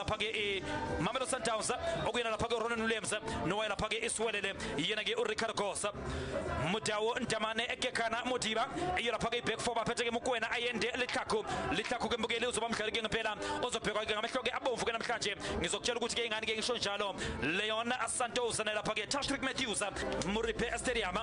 Lapha ke iMamelodi Sundowns, okuyena lapha ke uRonan Williams, nowaye lapha ke iSiwelele, yena ke uRicardo Gosa, Mudawo Ndamane, Ekekana Modiba. Iyo lapha ke iback four, baphethe ke Mukwena, Ayende, Litlhaku. Litlhaku ke, mbukeli, uzoba mdlali ke ngempela ozobhekwa ke ngamehlo ke abomvu ke namhlanje. Ngizokutshela ukuthi ke ingani ke ngisho njalo. Leon Santos nalapha ke Tashreeq Matthews, Moripe Stadium.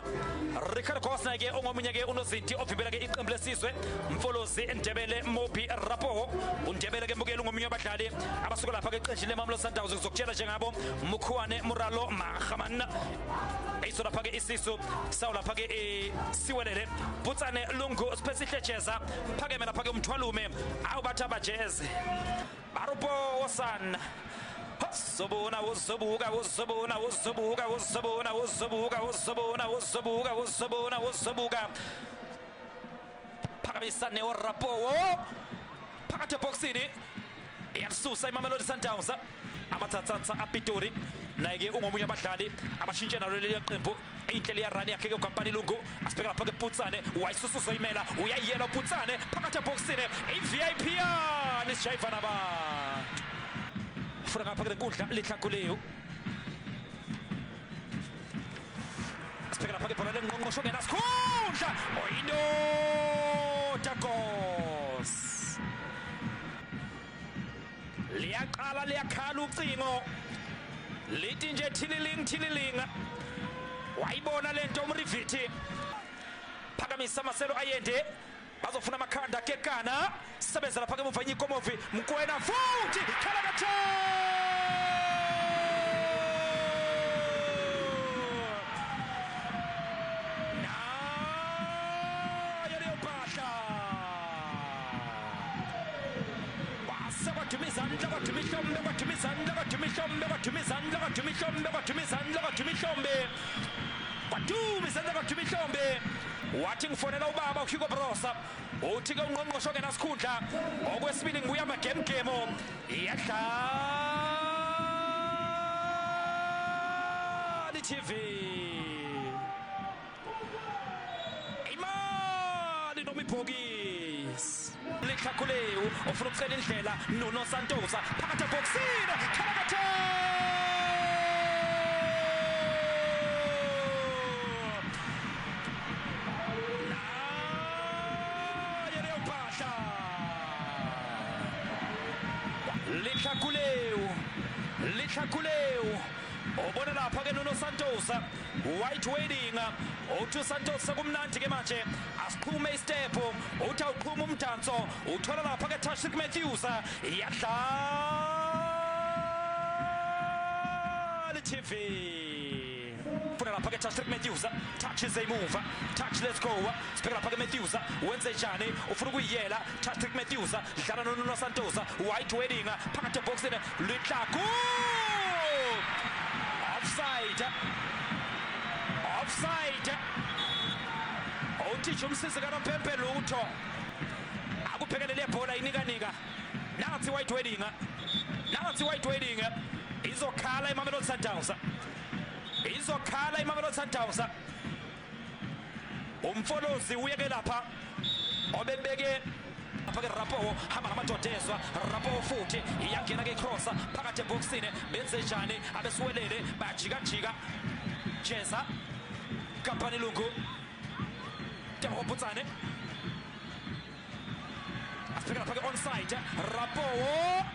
Ricardo Gosa ke ongomunye ke unozinti ovimbela ke iqembu lesizwe, Mfolozi, Ndebele, Mobi, Rapoho. uNdebele ke, mbukeli, ungomunye wabadlali abasuka lapha ke eqenjini leMamelodi Sundowns. Ngizokutshela njengabo Mukhuane, Muralo, Mahaman, eyiso lapha ke isisu sawo lapha ke Siwelele, Putsane, Lungu, Siphesihle, Jeza, phakeme lapha ke umthwalume awubathi abajeze barupo wosan. Uzobona, uzobuka, uzobona, uzobuka, uzobona, uzobuka, uzobona, uzobuka, uzobona, uzobuka. Phakamisa Neo Rapowo phakathi ebhokisini, iyalisusa iMamelodi Sundowns. Amatsatsatsa aPitori naye ke ungomunye abadlali abashintshe nalo leli qembu. Inhle liya run yakhe ke uKampani Lungu. Asibheka lapha ke Putsane, wayisusa, uzoyimela, uyayiyela uPutsane phakathi ebhokisini, i-VIP yani sijayivana abantu. Funa ngapha ke lenkundla Litlhakuleyo. Sibheka lapha ke ibhola lengqongqosho ngena sikhundla, oyindoda Gos. Liyaqala liyakhala ucingo, lithi nje thililing thililing. Wayibona lento umrivithi. Phakamisa Marcelo Allende, bazofuna amakhanda. Kekana, sebenza lapha ke emuva iNyikomovi, Mkwena futhi khalakatha. Nayo leyo mpahla, kwase kwaduma izandla, kwaduma ihlombe, kwaduma izandla, kwaduma ihlombe, kwaduma izandla, kwaduma ihlombe, kwaduma izandla, kwaduma ihlombe, kwaduma izandla, kwaduma ihlombe. Wathi ngifonela ubaba uHugo Brosa, uthi ke ungqongqosho ongenasikhundla, okwesibili ngibuya amagemgemo, iyadlala i-TV, imali noma ibhokisi. Litlhakulewu ufuna ukucela indlela. Nuno Santosa phakathi ebhokisini, khalakatha. Nayo leyo mpahla, Litlhakulewu, Litlhakulewu ubona lapha ke Nuno Santos, white wedding. Uthi uSantos sekumnandi ke manje, asiqhume istep. Uthi awuqhuma umdanso, uthola lapha ke Tashreeq Matthews, iyadlala i-TV. Funa lapha ke Tashreeq Matthews, touches emuva, touch, let's go. Sibheka lapha ke Matthews, wenze njani? Ufuna ukuyiyela. Tashreeq Matthews dlala noNuno Santos, white wedding phakathi ebhokisini, Litlaku, offside, offside. Uthisha umsizi kanompempe lutho, akubhekelele ibhola inikanika. Nansi white wedding, nansi white wedding, izokhala iMamelodi Sundowns, izokhala iMamelodi Sundowns. Umfolozi uyeke lapha obebeke lapha ke Rapoho, hamba ngamadoda ezwa Rapoho futhi, iyangena ke cross phakathi ebhokisini. Benze njani abeSiwelele? Bayajikajika. Jeza, Kampani Lungu, Tebogo Putsane. Asibheka lapha ke onside, Rapoho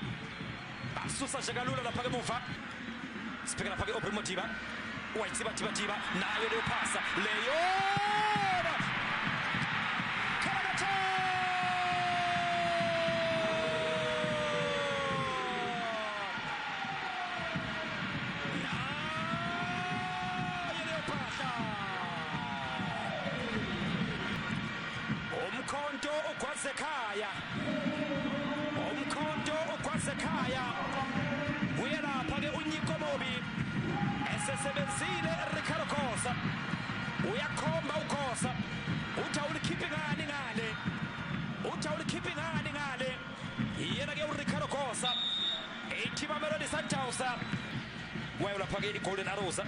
basusa nje kalula lapha ke muva. Sibheka lapha ke Aubrey Modiba, wayitsiba tiba tiba, nayo leyo phasa leyo. Khalakatha. Nayo leyo phahla, umkhonto ugwaze ekhaya, umkhonto ugwaze ekhaya. Uye lapha ke uNyikomobi, esesebenzile Ricardo Khosa, uyakhomba uKhosa, uthi awulikhiphi ngani ngale, uthi awulikhiphi ngani ngale. Yena ke uRicardo Khosa, ithi Mamelodi Sundowns wayo lapha ke iGolden Arrows.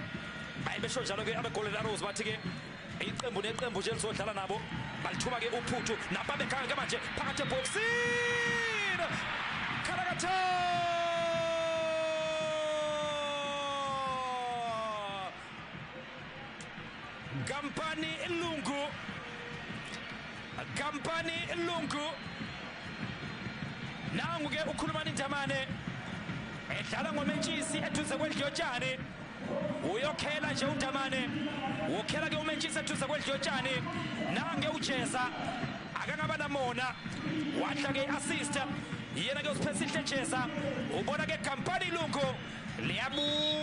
Ayibesho njalo ke abe-Golden Arrows, bathi ke iqembu neqembu nje lizodlala nabo balithuma ke uphuthu nababekhanga ke manje phakathi ebhokisini, khalakatha. Kampani Lungu, Kampani Lungu. Nangu ke ukhulumani Ndamane edlala ngomentshisi eduze kwedlotshane. Uyokhela nje uNdamane, ukhela ke umentshisi eduze kwedlotshane. Nange uJeza akangaba namona, wadla ke assist yena ke uSiphesihle Jeza. Ubona ke Kampani Lungu liyabuya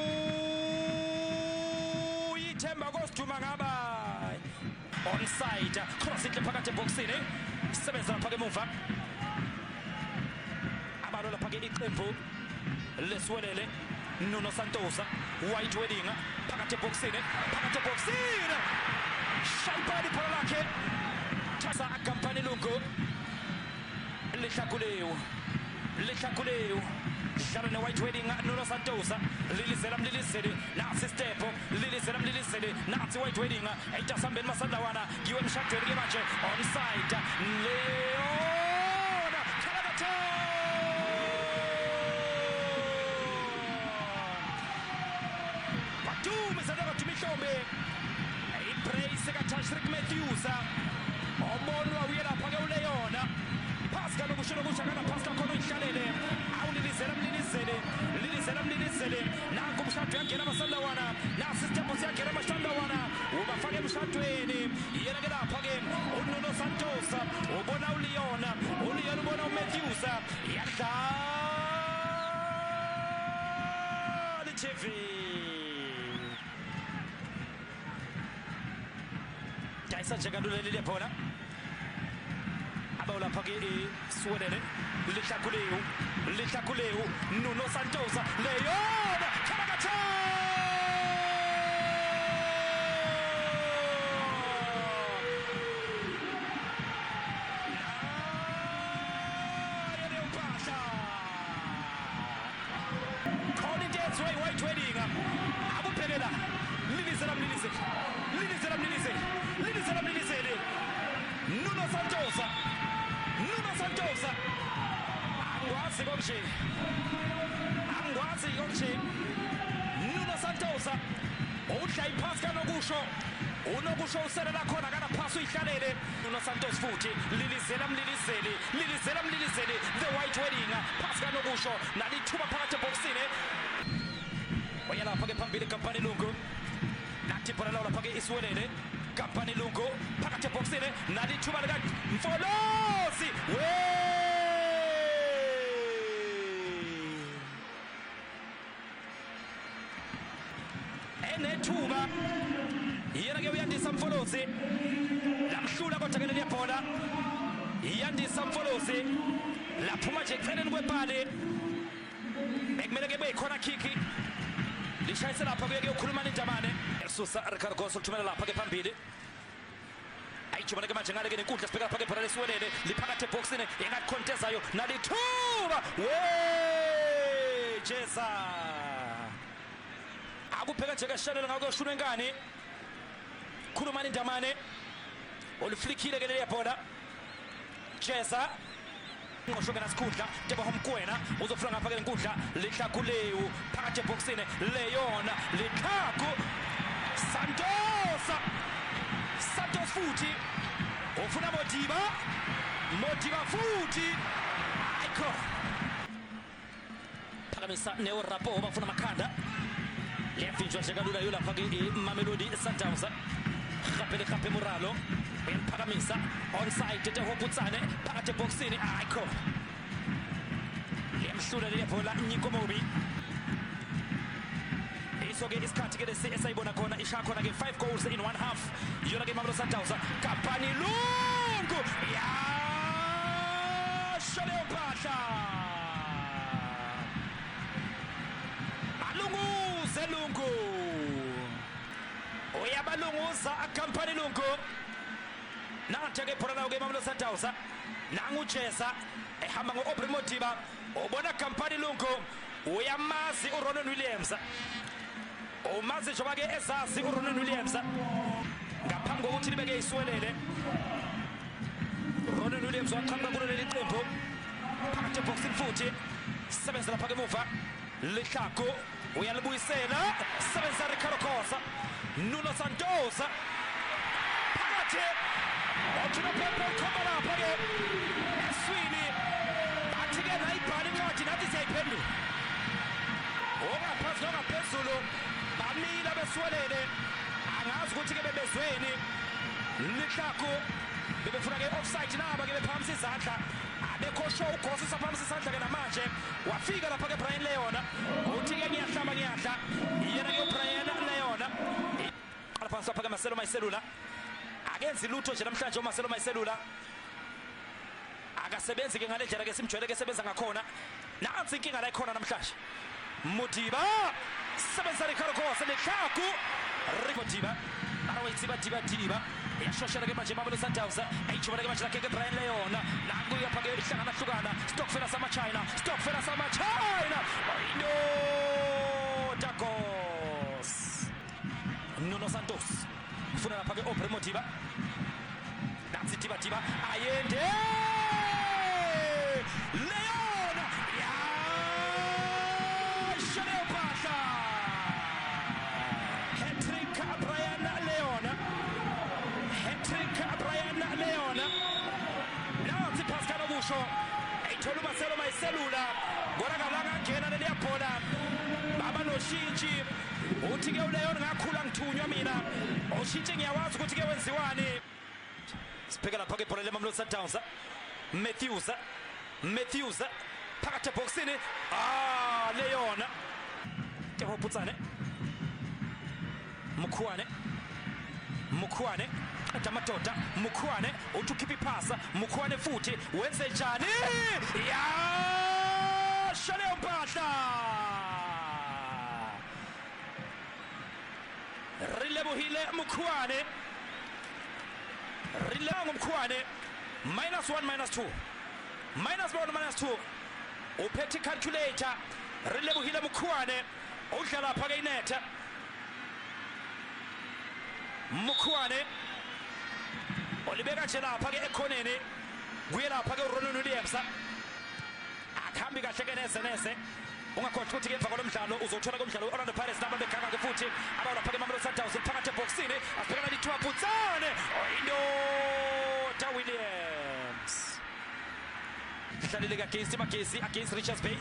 ithemba kosiduma ngaba onside. Cross inhle phakathi ebhokisini, sebenza lapha ke emuva abalo lapha ke iqembu lesiwelele. Nuno Santos, White Wedding phakathi ebhokisini, phakathi ebhokisini, shayibali ibhola lakhe thasa Kampani Lungu. Lihlakuleyo, lihlakuleyo, dlala ne-White Wedding. Nuno Santos, lilizela mlilizeli, nasi step, lilizela mlilizeli, nasi White Wedding. Eitasambeni masandawana ngiwe emshadweni ke manje. Onside Leona Kalakato. Badume sadaka Mihlombe, ibrace kaTashrik Matthews obonwa uye lapha ke uLeona. Pascal nokusho nokusho akana Pascal khona uyihlalele. Awulilizela mlilizele, lilizela mlilizele. Nanku umshado uyangena amasandawana, nasi isitepu siyangena amasandawana, ubafake emshadweni. Yena ke lapha ke uNuno Santos ubona uLeona, uLeona ubona uMatthews. Yadlala iTV. Dayisa nje kalula leli bhola. Abawulapha ke isiwelele. Lihlakuleyo, lihlakuleyo, Nuno Santos, Leona Kalakato. Nayo leyo mpahla. Khona into eyenziwa yi-White Wedding. Akubhekela, lilizela mlilizeli, lilizela mlilizeli, lilizela mlilizeli. Nuno Santos, Nuno Santos. Angikwazi konje, angikwazi konje. Nuno Santos udla iphasi kanokusho, unokusho uselela khona kana phasi uyihlalele. Nuno Santos futhi lilizela mlilizeli, lilizela mlilizeli, the White Wedding. Phasi kanokusho, nalithuba phakathi ebhokisini. Oya lapha ke phambili Kampani Lungu, nathi ibhola lawo lapha ke isiwelele. Kampani Lungu phakathi ebhokisini, nalithuba lika Mfolozi. We enethuba yena ke uyandisa Mfolozi, lamhlula kodwa ke leliya bhola. Iyandisa Mfolozi laphuma nje eceleni kwepali, bekumele ke beyikhona khikhi lishayise lapha kuye kuyokhuluma Ndamane. Elisusa Ricardo Goss uthumela lapha ke phambili. Ayijubane ke manje ngale ke nenkundla, sibheka lapha ke ibhola lesiwelele liphakathi ebhokisini, engathi khontezayo nalithuba. We Jeza akubheka nje kashanela ngakuyoshuna enkani. Khulumani Ndamane oluflikile ke leliya bhola. Jeza ngosho ke nasikhundla Teboho Mokoena uzofuna ngapha ke lenkundla. Lihlakuleyo phakathi ebhokisini, Leona Litlhaku Santos, Santos futhi ufuna Modiba, Modiba futhi ayikho. Phakamisa Neo Rapo bafuna makhanda, liyavinjwa nje kalula yo lapha ke Mamelodi Sundowns. Gape gape Moralo uyaphakamisa onside Teboho Potsane phakathi ebhokisini, ayikho. Liyamhlula leliya bhola Nyiko Mobi. Iso ke isikhathi ke lesi esayibona khona ishaya khona ke 5 goals in one half. Yona ke Mamelodi Sundowns. Kampani Lungu yasho leyo mpahla. Alunguze Lungu, uyabalunguza Kampani Lungu. Nanti ke ibhola lawo ke Mamelodi Sundowns. Nangu Jeza ehamba ngo-Aubrey Modiba, ubona Kampani Lungu, uyamazi uRonan Williams, umazi njengoba ke ezazi uRonan Williams ngaphambi kokuthi libeke isiwelele. Ronan Williams waqhamuka kulo leli qembu phakathi ebhokisini futhi sebenza lapha ke emuva. Litlhaku uyalibuyisela, sebenza Ricardo Khoza, Nuno Santos. Phakathi uThino Pepe ukhomba lapha ke eswini, bathi ke nayibhala incwadi nathi siyayiphendula. Ongaphansi nongaphezulu bamile beSiwelele, angazi ukuthi ke bebezweni lihlaku, bebefuna ke offside naba ke bephakamisa izandla, abekho sure. uGoss usaphakamisa isandla ke namanje. Wafika lapha ke Brian Leona, uthi ke ngiyahlaba ngiyadla. Yena ke uBrian Leona qala phansi lapha ke Marcelo Mayiselula, akenzi lutho nje namhlanje uMarcelo Mayiselula, akasebenzi ke ngale ndlela ke simjwayele ke sebenza ngakhona. Nansi inkinga la ikhona namhlanje. Modiba sebenzisa Ricardo Goss, lehlaku Modiba arawayitsiba diba diba, iyashoshela ke manje Mamelodi Sundowns, ayijubela ke manje lakhe ke Brian Leona, nangu yapha ke ihlangana hlukana stokfela sama-China, stokfela sama-China, indoda Goss. Nuno Santos ufuna lapha ke Aubrey Modiba, nansi diba diba, Ayende Leona, yasho leyo mpahla, hat-trick Brian Leona, hat-trick Brian Leona. Nansi Pascal Okusho ayithola uMarcelo Mayiselula, konakalanga angena leliya bhola, baba noshintshi. Uthi ke uLeon ngakhula ngithunywa mina, ushintshi ngiyawazi ukuthi ke wenziwani. Sibheka lapha ke ibhola leMamelodi Sundowns, Matthews, Matthews phakathi ebhokisini, ah Leona, Teboho Putsane, Mkhwane, Mkhwane qeda amadoda, Mkhwane uthi ukhipha iphasa, Mkhwane futhi wenze njani? Yasho leyo mpahla. Rilebohile Mkhwane, Rilengo Mkhwane, -1 -2 -1 -2, uphethe calculator. Rilebohile Mkhwane udla lapha ke inetha. Mkhwane olibeka nje lapha ke ekhoneni, kuye lapha ke uRonan Williams, akuhambi kahle ke neze neze. Ungakhohlwa ukuthi ke emva kwalomdlalo uzothola komdlalo we-Orlando Pirates nabo bekhanga ke futhi abalapha ke Mamelodi Sundowns phakathi ebhokisini, asibhekana lithiwa Putsane, indoda Williams hlalele against Magesi, against Richards Bay.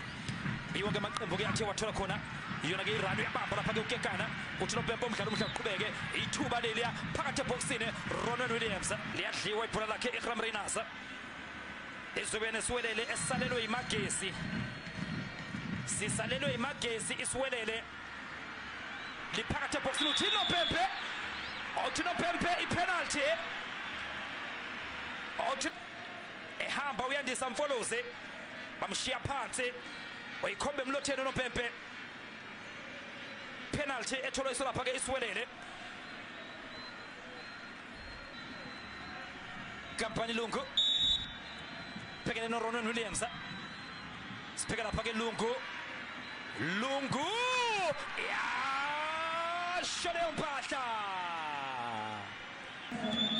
Iwo ke amaqembu ke athe wathola khona iyona ke irun, uyabamba lapha ke ukekana, uthi noPempe umdlalo umdlalo uqhubeke, ithuba leliya phakathi ebhokisini, Ronan Williams liyadliwa ibhola lakhe Iqraam Rayners. Ezobene Siwelele esalelwe iMagesi, sisalelwe iMagesi iSiwelele, liphakathi ebhokisini, uthino Pempe, uthino Pempe, ipenalty, ehamba uyandisa Mfolozi, bamshiya phansi, uyikhomba emlotheni uNompempe, penalty etholwa isolapha ke iSiwelele. Kampani Lungu bhekene noRonan Williams, sibheka lapha ke Lungu, Lungu yasho leyo mpahla,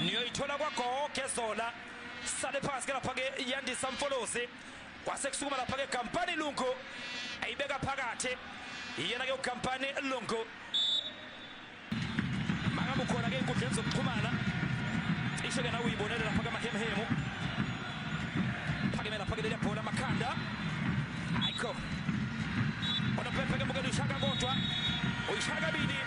niyoyithola kwagogo ezola. Sale phansi ke lapha ke Yandisa Mfolozi, kwase kusukuma lapha ke Kampani Lungu, ayibeka phakathi yena ke uKampani Lungu. Mangabe ukhona ke enkundleni zokuxhumana, cishe ke nawe uyibonele lapha kaMahemhemu, phakeme lapha ke leliya bhola, Makhanda ayikho, onoPepe ke mbukela uyishaka, kodwa uyishaka kabili.